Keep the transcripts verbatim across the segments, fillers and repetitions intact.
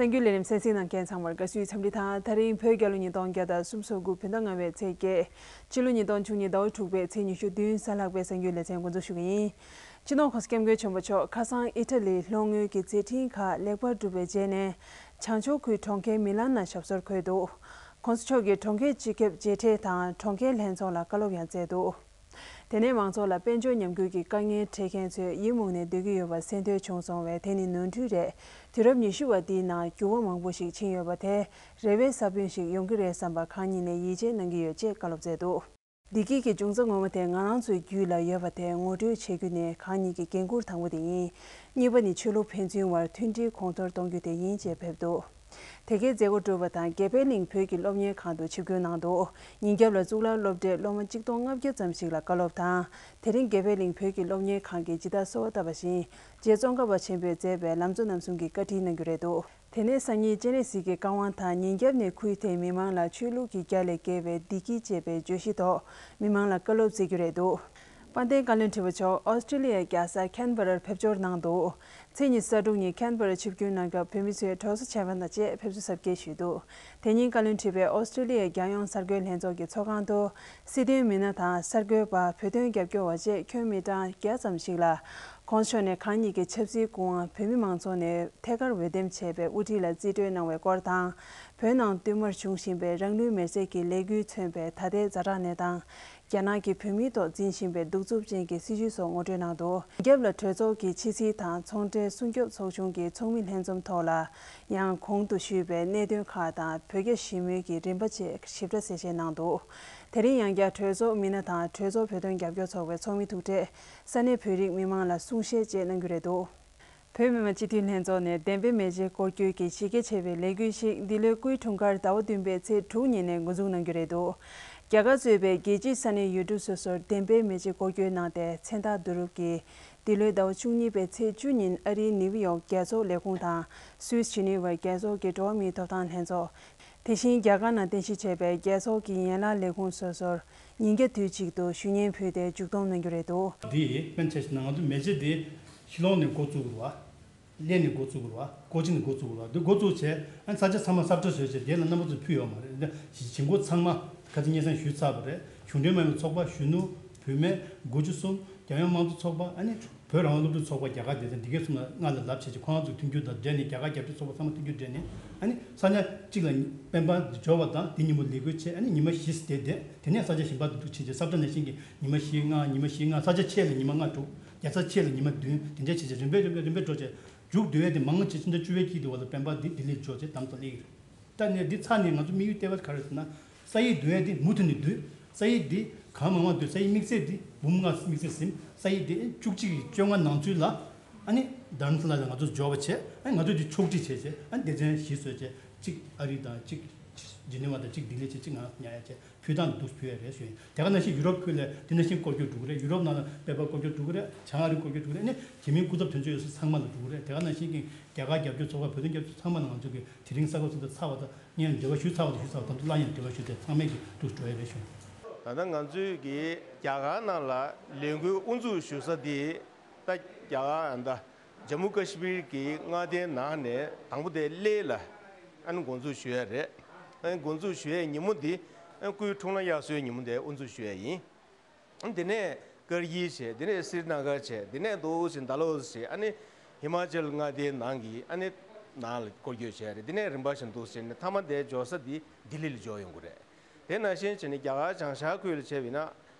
གསར་འགྱུར་ལས་རིམ་གསན་གཟིགས་གནང་མཁན་ཚང་མར་དགའ་བསུའི་འཚམས་འདྲི་དང་། ད་རིང་བོད་རྒྱལ་ལོ་ཉིས་སྟོང་བརྒྱ་དང་སུམ་ཅུ་སོ་དགུ་བོད་ཟླ་ལྔ་པའི་ཚེས་བརྒྱད། ཕྱི་ལོ་ཉིས་སྟོང་བཅུ་གཉིས་ཟླ་བ་དྲུག་པའི་ཚེས་ཉི་ཤུ་བདུན་གཟའ་ལྷག་པའི་གསར་འགྱུར་ལེ་ཚན་འགོ་འཛུགས་ཞུ་གི་ཡིན། སྤྱི་ནོར་༸གོང་ས་༸སྐྱབས་མགོན་ཆེན་པོ་མཆོག་ཁ་སང་ཨི་ཊ་ལིའི་ལྷོ་ངོས་ཀྱི་མཛད་འཕྲིན་ཁག་ལེགས་པར་གྲུབ་པའི་རྗེས་ནས། བྱང་ཕྱོགས་ཁུལ་གྲོང་ཁྱེར་མི་ལན་ན་ཞབས་སོར་འཁོད་འདུག ༸གོང་ས་མཆོག་གིས་གྲོང་ཁྱེར་སྤྱི་ཁྱབ་མཇལ་འཕྲད་དང་གྲོང་ཁྱེར་ལྷན་ཚོགས་ལ་བཀའ་སློབ་ཡང་སྩལ་འདུག་དེ་ནས་མང་ཚོགས་ལ་དཔལ་འབྱོར་ཉམས་རྒུད་ཀྱི་དཀའ་ངལ་འཕྲད་མཁན་ཚོས་ཡིད་མུག་ནས་སྡོད་ཀྱི་ཡོད་པ་གསལ་སྟོན་བྱུང་སོང་བས། དེ་ནི་ནོར་འཁྲུལ་རེད། དུས་རབས་ཉི་ཤུ་པ་འདིའི་ནང་འགྱུར་བ་མང་པོ་ཞིག་ཕྱིན་ཡོད་པ་དེ་རེ་བའི་ས་བོན་ཞིག་ཡོང་གི་རེད་བསམ་པ་གང་ཉིད་ནས་ཡིད་ཆེས་གནང་གི་ཡོད་ཅེས་བཀའ་སློབ་སྩལ་འདུག་བདེ་སྐྱིད་ཀྱི་འབྱུང་རྩ་ངོ་མ་དེ་ང་རང་ཚོའི་རྒྱུད་ལ་ཡོད་པ་དེ་ངོ་སྤྲོད་བྱེད་རྒྱུ་ནི་གང་ཉིད་ཀྱི་འགན་ཁུར་དང་པོ་དེ་ཡིན། གཉིས་པ་ནི་ཆོས་ལུགས་ཕན་ཚུན་བར་མཐུན་སྒྲིལ་གོང་མཐོར་གཏོང་རྒྱུ་དེ་ཡིན་ཅེས་ཕེབས་འདུག་དེ་གའི་མཛད་སྒོ་གྲུབ་པ་དང་། དགེ་འཕེལ་གླིང་བོད་ཀྱི་སློབ་གཉེར་ཁང་དུ་ཆིབས་བསྒྱུར་གནང་འདུག་ཉིན་རྒྱབ་ལ་གཙུག་ལག་སློབ་གྲྭའི་སློབ་མ་གཅིག་སྟོང་ལྔ་བརྒྱ་ཙམ་ཞིག་ལ་བཀའ་སློབ་དང་། དེ་རིང་དགེ་འཕེལ་གླིང་བོད་ཀྱི་སློབ་གཉེར་ཁང་གིས་ཇི་ལྟར་གསོལ་བ་བཏབ་པ་བཞིན། རྗེ་ཙོང་ཁ་པ་ཆེན་པོས་མཛད་པའི་ལམ་གཙོ་རྣམ་གསུམ་གྱི་བཀའ་ཁྲིད་གནང་རྒྱུ་རེད་འདུག་དེ་ནས་སང་ཉིན་སྤྱན་རས་གཟིགས་ཀྱི་བཀའ་དབང་དང་། ཉིན་རྒྱབ་ནས་ཁུལ་དེའི་མི་མང་ལ་ཆོས་ལུགས་ཀྱི་རྒྱ་ལས་བརྒལ་བའི་བདེ་སྐྱིད་ཅེས་པའི་བརྗོད་གཞི་ཐོག་མི་མང་ལ་བཀའ་སློབ་སྩལ་རྒྱུ་རེད་འདུག་དཔལ་ལྡན་བཀའ་བློན་ཁྲི་པ་མཆོག་ཨོ་སི་ཀྲི་ལི་ཡའི་རྒྱལ་ས་ཁན་བྷ་རར་ཕེབས་འབྱོར་གནང་འདུག་ཚེས་ཉི་ཤུ་རྩ་དྲུག་ཉིན་ཁན་བྷ་རར་ཆིབས་བསྒྱུར་གནང་སྐབས་བོད་མི་ཚོས་གྲོས་གསོ་བྱས་པ་དང་བཅས་ཕེབས་བསུ་གཟབ་རྒྱས་ཞུས་འདུག་དེ་ཉིན་བཀའ་བློན་ཁྲི་པས་ཨོ་སི་ཀྲི་ལི་ཡའི་རྒྱལ་ཡོངས་གསར་འགོད་ལྷན་ཚོགས་ཀྱི་ཚོགས་ཁང་དུ་སྲིད་དོན་མི་སྣ་དང་གསར་འགོད་པ། བོད་དོན་རྒྱབ་སྐྱོར་བ་བཅས་ཁྱོན་མི་གྲངས་བརྒྱ་ཙམ་ཞིག་ལ། ༸གོང་ས་མཆོག་ནས་གང་ཉིད་ཀྱི་ཆབ་སྲིད་སྐུ་དབང་བོད་མི་མང་ཚོགས་ནས་ཐད་ཀར་འོས་འདེམས་བྱས་པའི་དབུ་ཁྲིད་ལ་རྩིས་སྤྲོད་གནང་བའི་སྐོར་དང་། བོད་ནང་བསྟུད་མར་བྱུང་བཞིན་པའི་རང་ལུས་མེར་སྲེག་གི་ལས་འགུལ་མཚོན་པའི་ད་ལྟའི་ཛ་དྲག་གནས་སྟངས། རྒྱ་ནག་གིས་བོད་མིའི་ཐོག་འཛིན་བཞིན་པའི་གདུག་རྩུབ་ཅན་གྱི་སྲིད་བྱུས་སོགས་ངོ་སྤྲོད་གནང་འདུག་རྒྱབ་ལ་གྲོས་ཚོགས་ཀྱི་ཕྱི་སྲིད་དང་ཚོང་འབྲེལ་སྲུང་སྐྱོབ་ཚོགས་ཆུང་གི་ཚོགས་མི་ལྷན་འཛོམས་ཐོག་ལ་ཡང་གོང་དུ་ཞུས་པའི་གནད་དོན་ཁག་དང་བོད་རྒྱ་ཞི་མོལ་གྱི་རིམ་པ་བཅས་ཞིབ་ཕྲ་གསལ་བཤད་གནང་འདུག་དེ་རིང་ཡང་བསྐྱར་གྲོས་ཚོགས་མི་སྣ་དང་གྲོས་ཚོགས་བོད་དོན་རྒྱབ་སྐྱོར་ཚོགས་པའི་ཚོགས་མི་ཐུག་འཕྲད་ས་གནས་བོད་རིགས་མི་མང་ལ་གསུང་བཤད་བཅས་གནང་རྒྱུ་རེད་འདུག་བོད་མི་མང་སྤྱི་འཐུས་ལྷན་ཚོགས་ནས་བདེན་པའི་མེ་ལྕེ་སྐོར་སྐྱོད་ཀྱི་གཞི་རྒྱ་ཆེ་བའི་ལས་འགུལ་ཞིག་འདི་ལོའི་སྐུའི་འཁྲུངས་སྐར་ཟླ་བ་བདུན་པའི་ཚེས་དྲུག་ཉིན་ནས་འགོ་འཛུགས་གནང་རྒྱུ་རེད་འདུག་རྒྱ་གར་གཙོས་པའི་རྒྱལ་སྤྱིའི་ས་གནས་ཡུལ་གྲུ་སོ་སོར་བདེན་པའི་མེ་ལྕེ་སྐོར་སྐྱོད་གནང་སྟེ། མཚན་རྟགས་བསྡུ་རུབ་ཀྱིས་འདི་ལོའི་ཟླ་བ་བཅུ་གཉིས་པའི་ཚེས་བཅུ་ཉིན་ཨ་རིའི་ནིའུ་ཡོག་རྒྱལ་ཚོགས་ལས་ཁུངས་དང་སུད་སི་ཇི་ནི་ཝའི་རྒྱལ་ཚོགས་ཀྱི་འགྲོ་བ་མིའི་ཐོབ་ཐང་ལྷན་ཚོགས། དེ་བཞིན་རྒྱ་གར་ནང་རྟེན་གཞི་བྱས་པའི་རྒྱལ་ཚོགས་ཀྱི་ཡན་ལག་ལས་ཁུངས་སོ་སོར་ཉིན་བརྒྱ་དུས་གཅིག་ཏུ་ཞུ་སྙན་ཕུལ་ཏེ་མཇུག་སྡོམ་གནང་རྒྱུ་རེད་འདུག་འདི་དཔེར་ན་ཆ་བཞག་ན་ང་ཚོ་མེ་ལྕེ་འདི་ཤི་ལོང་ནས་འགོ་བཙུགས་དགོས་རེད་བ། གླེ་ནས་འགོ་བཙུགས་དགོས་རེད་བ། ཀོ་ཅི་ནས་འགོ་བཙུགས་དགོས་རེད་བ། འདི་འགོ་བཙུགས་བྱས་ཨ་ས་ཆ་ཚང་མ་གསར་བཀྲ་བཟོས་བྱས་དེ་ལ་རྣམ་པ་ཚོ་ཕུལ་ཡོད་མ་རེད། འདི་བྱེད་སྒོ་ཚང་མ་ཁ་ཚ་སྙན་སེང་ཞུས་ཚར་བ་རེད། གཞུང་འབྲེལ་མ་ཡིན་པའི་ཚོགས་པ་གཞོན་ནུ་བུད་མེད་དགུ་བཅུ་གསུམ་རྒྱལ་ཡོངས་དམངས་གཙོ་ཚོགས་པ་ཨ་ནི། བོད་རང་དབང་སློབ་ཕྲུག་ཚོགས་པ་རྒྱ་གར་སྡེ་ཚན་འདི་གའི་གསུམ་ལ་སྔ་ལ་ལབ་བྱས་ཀྱི་ཁོ་རང་ཚོ་མཐུན་འགྱུར་དང་འབྲེལ་ནས་རྒྱ་གར་རྒྱབ་སྐྱོར་ཚོགས་པ་ཚང་མ་མཐུན་འགྱུར་འབྲེལ་ནས་ཨ་ནི་ས་ཆ་གཅིག་ལ་སྤེན་པ་འབྱོར་བ་དང་དེ་ཉིན་མོ་ལས་འགུལ་བྱས་ཨ་ནི་ཉི་མ་བཞི་བསྡད་དེ་དེ་ནས་ས་ཆ་གཞན་པ་དུ་འཁྲུག་ཕྱིན་རྗེས་ས་བཀྲ་ནང་བཞིན་གྱི་ཉི་མ་བཞི་ལྔ་ཉི་མ་བཞི་ལྔ་ས་ཆ་ཕྱེད་ལ་ཉི་མ་ལྔ་དྲུག་རྒྱལ་ས་ཕྱེད་ལ་ཉི་མ་བདུན་དེ་འདྲ་བྱས་རྗེས་རིམ་པས་རིམ་པས་རིམ་པས་འགྲོ་བྱས་མཇུག་བསྡུ་ཡས་དེ་མང་ཆེ་ཕྱི་ཟླ་བཅུ་པའི་དཀྱིལ་དུ་བ་ལ་སྤེན་པ་འདི་ལྡི་ལིར་འབྱོར་བྱས་དམ་དུ་སླེབས་ཀྱི་རེད། ད་ནས་འདི་ཚར་ནས་ང་ཚོ་དམིགས་ཡུལ་གཏད་པ་ག་རེ་ཟེར་ན། ས་ཡིག་བསྡུ་ཡས་འདི་མུ་མཐུད་ནས་བསྡུས། ས་ཡིག་འདི་གང་མང་མང་བསྡུས། ས་ཡིག་དམིགས་བསལ་འདི་འབུམ་ལྔ་དམིགས་བསལ་ཟིན། ས་ཡིག་འདི་བཅུ་གཅིག་གི་བཅོ་ལྔ་ནང་ཚུད་ལ་ཨ་ནི་དྷ་རམ་ས་ལ་ལ་ང་ཚོ་འབྱོར་བ་བྱས། ཨ་ནི་ང་ཚོས་འདི་ཕྱོགས་སྒྲིག་བྱས་བྱས་ཨ་ནི་སྡེ་ཚན་བཞི་བཟོས་བྱས་གཅིག་ཨ་རི་དང་གཅིག་ཇི་ནི་ཝ་དང་གཅིག་ལྡི་ལི་བྱས་གཅིག་ང་ཉར་ཡ་བྱས་ཕུལ་སྟངས་འདུག་ཕུལ་ཡ་རེད་ཞུ་ཡིན། དེ་ག་ནང་བཞིན་ཡུ་རོབ་ཁུལ་ལ་དེ་ནང་བཞིན་སྐོར་སྐྱོད་འགྲོ་གི་རེད། ཡུ་རོབ་ནང་ལ་སྤེན་པ་སྐོར་སྐྱོད་འགྲོ་གི་རེད། བྱང་ཨ་རི་སྐོར་སྐྱོད་འགྲོ་གི་རེད། ཨ་ནི་གཞན་མིའི་སྐུ་ཚབ་དོན་གཅོད་ཡོད་ས་ཚང་མ་ལ་འགྲོ་གི་རེད། དེ་ག་ནང་བཞིན་གྱི་རྒྱ་གར་རྒྱབ་སྐྱོར་ཚོགས་པ་བོད་དོན་རྒྱབ་སྐྱོར་ཚང་མ་ལ་ང་ཚོ་གི་དེ་རིང་གསར་འགོད་གསལ་བསྒྲགས་ཚར་བ་དང་། ངས་འབྲེལ་བ་ཞུས་ཚར་བ་དང་ཞུས་ཚར་བ་དང་དུ་སླར་ཡང་འབྲེལ་བ་ཞུས་ཏེ་ཚང་མས་ཀྱི་འདུག་འགྲོ་ཡ་རེད་ཞུ། ད་ལྟ་ང་ཚོས་ཀྱི་རྒྱ་གར་ནང་ལ་ལས་འགུལ་དབུ་འཛུགས་ཞུ་ས་དེ་ད་རྒྱ་གར་ཨ་ད་ཇམ་མུ་ཀ་ཤི་མིར་གྱི་མངའ་སྡེའི་ནང་ནས་དང་པོ་དེ་གླེ་ལ་ཨ་ནི་འགོ་འཛུགས་ཞུ་ཡ་རེད། ཨ་ནི་འགོ་འཛུགས་ཞུ་ཡའི་ཉིན་མོ་འདི་ཨ་ནི་སྐུའི་འཁྲུངས་ལྷ་དབྱར་གསོལ་ཉིན་མོ་དེ་དབུ་འཛུགས་ཞུ་ཡ་ཡིན། དེ་ནས་ཀར་གིལ་བྱས། དེ་ནས་སི་རི་ན་གར་བྱས། དེ་ནས་འདུག་སེ་ད་ལོ་བྱས། ཨ་ནི་ཧི་མ་ཅལ་མངའ་སྡེའི་ནང་གི་ཨ་ནི་ནང་ལ་སྐོར་སྐྱོད་བྱས་རེད། དེ་ནས་རིམ་པ་བཞིན་འདུག་སེ་ནས་མཐའ་མ་དེ་འབྱོར་ས་འདི་ལྡི་ལི་ལ་འབྱོར་ཡོང་གི་རེད། དེ་ནང་བཞིན་བྱས་ནས་རྒྱ་གར་བྱང་ཤར་ཁུལ་ལ་བྱས་པ་ཡིན་ན་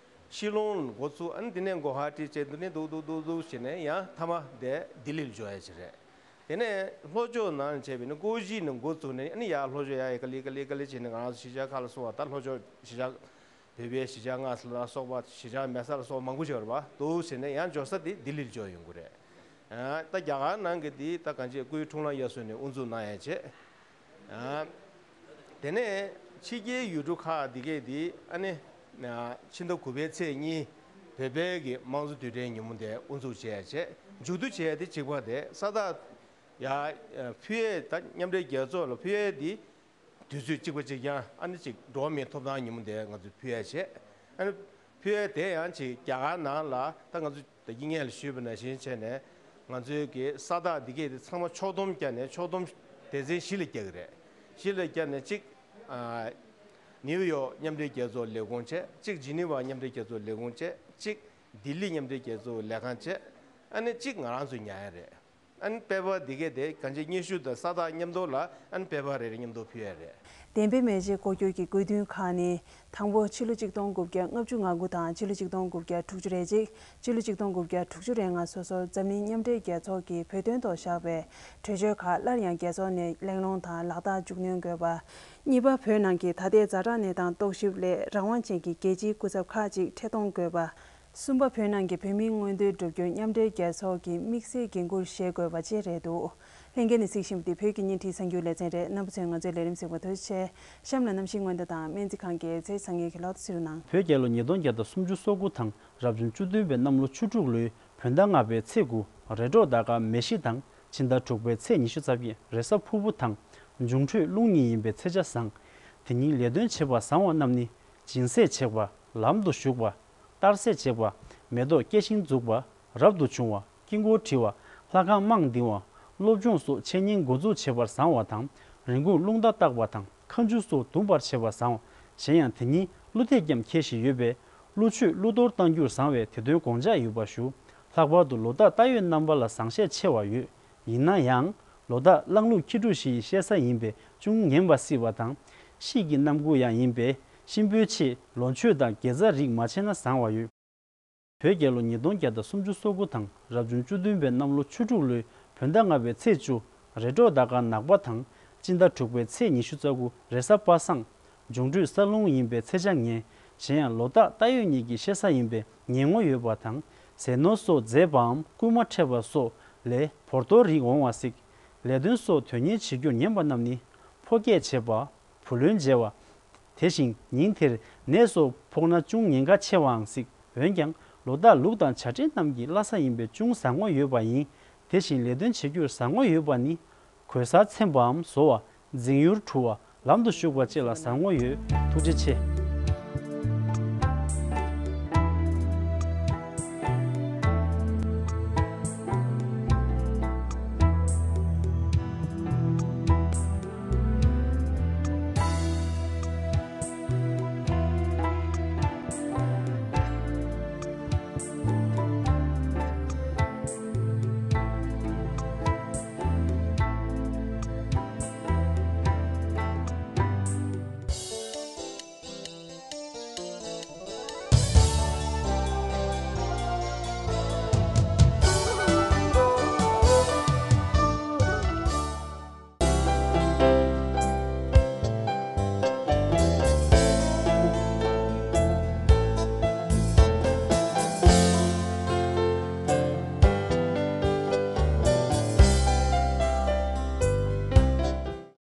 ཤི་ལོང་ལ་འགོ་ཚུགས། ཨ་ནི་དེ་ནས་གུ་ཧ་ཏི་བྱས། དེ་ནས་འདུག་འདུག་འདུག་འདུག་བྱས་ནས་ཡང་མཐའ་མ་དེ་ལྡི་ལི་ལ་འབྱོར་ཡ་ཅིག་རེད། དེ་ནས་ལྷོ་ཕྱོགས་ནང་ལ་བྱས་པ་ཡིན་ན་ཀོ་ཤི་ནས་འགོ་བཙུགས་ནས་ཨ་ནི་ཡར་ལྷོ་ཕྱོགས་ཡར་ཡར་ག་ལེ་ག་ལེ་ག་ལེ་བྱས་ནས་ང་རང་ཚོ་གཞིས་ཆགས་ཁག་ལ་སོང་བ། ད་ལྷོ་ཕྱོགས་གཞིས་ཆགས། བོད་པའི་གཞིས་ཆགས་སྔ་ས་ལ་སོགས་པ། གཞིས་ཆགས་མེད་ས་ལ་སོགས་པ་མང་པོ་ཞིག་ཡོད་རེད་པ། འདུག་ཟེར་ནས་ཡང་འབྱོར་ས་དེ་ལྡི་ལིར་འབྱོར་ཡོང་གི་རེད། ཨ་ད་རྒྱ་གར་ནང་གི་དེ་ད་གང་ཅི་སྐུའི་འཁྲུངས་ལྷ་དབྱར་གསོལ་ནས་དབུ་འཛུགས་གནང་ཡ་བྱས། ཨ་དེ་ནས་ཕྱི་རྒྱལ་ཡུལ་གྲུ་ཁག་འདི་གས་དེ་ཨ་ནི་ཕྱི་ཟླ་དགུ་པའི་ཚེས་གཉིས་བོད་པའི་གི་དམངས་གཙོ་དུས་དྲན་ཉིན་མོ་དེ་དབུ་འཛུགས་བྱས་བྱས། མཇུག་བསྡུ་བྱས་དེ་གཅིག་པ་དེ་ས་རྟགས་ཡ་ཕུལ་ཡས། ད་མཉམ་འབྲེལ་རྒྱལ་ཚོགས་ལ་ཕུལ་ཡས་དེ། དུས་ཚོད་གཅིག་པ་གཅིག་རྐྱང་ཨ་ནི་གཅིག་འགྲོ་བ་མིའི་ཐོབ་ཐང་ཉིན་མོ་དེ་ང་ཚོས་ཕུལ་ཡ་བྱས། ཨ་ནི་ཕུལ་ཡ་དེ་ཡང་གཅིག་རྒྱ་གར་ནང་ལ་ད་ང་ཚོ་ད་གིན་སྔོན་ལ་ཞུས་པ་ནང་བཞིན་བྱས་ནས་ང་ཚོའི་གི་ས་རྟགས་འདི་གས་དེ་ཚང་མ་ཕྱོགས་བསྡོམས་བརྒྱབ་ནས་ཕྱོགས་བསྡོམས་ སྡེ་ཚན་བཞི་ལ་བརྒྱབ་ཀྱི་རེད། བཞི་ལ་བརྒྱབ་ནས་གཅིག་ཨ། ནིའུ་ཡོག་མཉམ་འབྲེལ་རྒྱལ་ཚོགས་ལས་ཁུངས་བྱས། གཅིག་ཇི་ནི་ཝ་མཉམ་འབྲེལ་རྒྱལ་ཚོགས་ལས་ཁུངས་བྱས། གཅིག་ལྡི་ལི་མཉམ་འབྲེལ་རྒྱལ་ཚོགས་ལས་ཁང་བྱས། ཨ་ནི་གཅིག་ང་རང་ཚོས་ཉར་ཡ་རེད། ཨ་ནི་དཔེ་པར་འདི་གས་དེ་གང་ཅི་སྙན་ཞུ་དང་ས་རྟགས་མཉམ་དུ་ལ། ཨ་ནི་དཔེ་པར་རེ་རེ་མཉམ་དུ་ཕུལ་ཡ་རེད། བདེན་པའི་མེ་ལྕེ་སྐོར་སྐྱོད་ཀྱི་དགོས་འདུན་ཁག་ནི། དང་པོ། ཕྱི་ལོ་ཆིག་སྟོང་དགུ་བརྒྱ་ལྔ་བཅུ་ང་དགུ་དང་ཕྱི་ལོ་ཆིག་སྟོང་དགུ་བརྒྱ་དྲུག་ཅུ་རེ་གཅིག་ཕྱི་ལོ་ཆིག་སྟོང་དགུ་བརྒྱ་དྲུག་ཅུ་རེ་ལྔ་སོ་སོར་འཛམ་གླིང་མཉམ་འབྲེལ་རྒྱལ་ཚོགས་ཀྱི་བོད་དོན་ཐོག་བཞག་པའི་གྲོས་ཆོད་ཁག་སླར་ཡང་རྒྱལ་ཚོགས་ནས་གླེང་སློང་དང་ལག་བསྟར་མཇུག་སྣོན་དགོས་པ། གཉིས་པ། བོད་ནང་གི་ད་ལྟའི་ཛ་དྲག་གནས་སྟངས་རྟོག་ཞིབ་སླད་རང་དབང་ཅན་གྱི་རྒྱལ་སྤྱིའི་སྐུ་ཚབ་ཁག་ཅིག་ཁྲིད་གཏོང་དགོས་པ། གསུམ་པ། བོད་ནང་གི་བོད་མིའི་མངོན་འདོད་བསྒྲུབ་རྒྱུར་མཉམ་འབྲེལ་རྒྱལ་ཚོགས་ཀྱི་དམིགས་བསལ་འགན་འཁུར་བཞེས་དགོས་པ་བཅས་རེད་འདུག་ལྷན་རྒྱས་ནས་གཟིགས་བཞིན་པ་འདི་བོད་ཀྱི་བརྙན་འཕྲིན་གསར་འགྱུར་ལེ་ཚན་རེད། རྣམ་པ་ཚོས་ང་ཚོའི་ལས་རིམ་གཟིགས་པར་ཐུགས་རྗེ་ཆེ། གཤམ་ལ་གནམ་གཤིས་སྔོན་བརྡ་དང་སྨན་རྩིས་ཁང་གི་ཚེས་གྲངས་ངེས་ཀྱི་ལོ་ཚིགས་ནང་། བོད་རྒྱལ་ལོ་ཉིས་སྟོང་བརྒྱ་དང་སུམ་ཅུ་སོ་དགུ་དང་། རབ་བྱུང་བཅུ་བདུན་པའི་གནམ་ལོ་ཆུ་འབྲུག་ལོའི་བོད་ཟླ་ལྔ་པའི་ཚེས་དགུ། རེ་དྲོ་ཟླ་སྐར་མེ་བཞི་དང་། སྤྱི་ཟླ་དྲུག་པའི་ཚེས་ཉི་ཤུ་རྩ་བརྒྱད། རེས་གཟའ་ཕུར་བུ་དང་། འབྱུང་འཕྲོད་རླུང་གཉིས་ཡིན་པའི་ཚེས་ཆ་བཟང་། དེ་ཉིན་ལས་དོན་བྱེད་པར་བཟང་བ་རྣམས་ནི། སྦྱིན་སྲེག་བྱེད་པ། ལམ་དུ་ཞུགས་པ། གཏར་སྲེག་བྱེད་པ། མེ་ཏོག་སྐྱེ་ཤིང་འཛུགས་པ། རབ་ཏུ་བྱུང་བ། དཀྱིལ་འཁོར་བྲི་བ། ལྷ་ཁང་རྨང་འདིང་བ། སློབ་སྦྱོང་སོགས་འཆད་ཉན་འགོ་འཛུགས་བྱེད་པར་བཟང་བ་དང་། རི་འགུག་རླུང་རྟ་བཏགས་པ་དང་། མཁའ་འགྲོ་སོགས་འདུམ་པར་བྱེད་པར་བཟང་བ། གཞན་ཡང་དེ་ཉིན་ཀླུ་ཐེག་སྐྱབས་འཁེལ་བཞིན་ཡོད་པས། ཀླུ་མཆོད་ཀླུ་གཏོར་གཏང་རྒྱུར་བཟང་བས། དེ་དོན་དགོངས་འཇགས་ཡོད་པར་ཞུ། ལྷག་པར་དུ་ལོ་རྟགས་རྟ་ཡོས་རྣམ་པ་ལ་བཟང་ཤས་ཆེ་བ་ཡོད། ཡིན་ན་ཡང་། ལོ་རྟགས་གླང་ལུག་ཁྱི་ཕྲུག་བཞི་ཡི་བཤད་ས་ཡིན་པས། ཅུང་ངན་པ་སྲིད་པ་དང་། དཔྱིད་ཀྱི་གནམ་དགུང་ཡང་ཡིན་པས། གཤིན་པོའི་ཆེད་ལོ་མཆོད་དང་དགེ་རྩ་རིགས་མ་བྱས་ན་བཟང་བ་ཡོད། བོད་རྒྱལ་ལོ་ཉིས་སྟོང་བརྒྱ་དང་སུམ་ཅུ་སོ་དགུ་དང་། རབ་བྱུང་བཅུ་བདུན་པའི་གནམ་ལོ་ཆུ་འབྲུག་ལོའི་བོད་ཟླ་ལྔ་པའི་ཚེས་བཅུ། རེ་དྲོ་ཟླ་སྐར་ནག་པ་དང་། སྤྱི་ཟླ་དྲུག་པའི་ཚེས་ཉི་ཤུ་རྩ་དགུ། རེས་གཟའ་པ་སངས། འབྱུང་འཕྲོད་ས་རླུང་ཡིན་པས་ཚེས་ཆ་ངན། གཞན་ཡང་ལོ་རྟགས་རྟ་ཡོས་གཉིས་ཀྱི་བཤད་ས་ཡིན་པས་ངན་ངོ་ཡོད་པ་དང་། ཟས་ནོར་སོགས་མཛེས་པའམ་རྐུན་མ་འཕྲད་པ་སོགས་ལས་བོར་གཏོར་རིགས་འོང་བ་སྲིད། ལས་དོན་སོགས་དོན་གཉེར་བྱེད་རྒྱུར་ཉན་པ་རྣམས་ནི། ཕོ་སྐྱེས་བྱེད་པ། བུ་ལོན་འཇལ་བ། དེ་བཞིན་ཉིན་དེར་ནད་སོགས་ཕོག་ན་ཅུང་ཉེན་ཁ་ཆེ་བའང་སྲིད། འོན་ཀྱང་ལོ་རྟགས་ལུག་དང་བྱ་སྤྲེལ་རྣམས་ཀྱི་བླ་གཟའ་ཡིན་པས་ཅུང་བཟང་ངོ་ཡོད་པ་ཡིན། དེ་བཞིན་ལས་དོན་བྱེད་རྒྱུར་བཟང་ངོ་ཡོད་པ་ནི། གོས་གཟར་འཚེམ་པའམ་བཟོ་བ། རྫིང་ཡུར་འཁྲུ་བ། ལམ་དུ་ཞུགས་པ་བཅས་ལ་བཟང་ངོ་ཡོད། ཐུགས་རྗེ་ཆེ།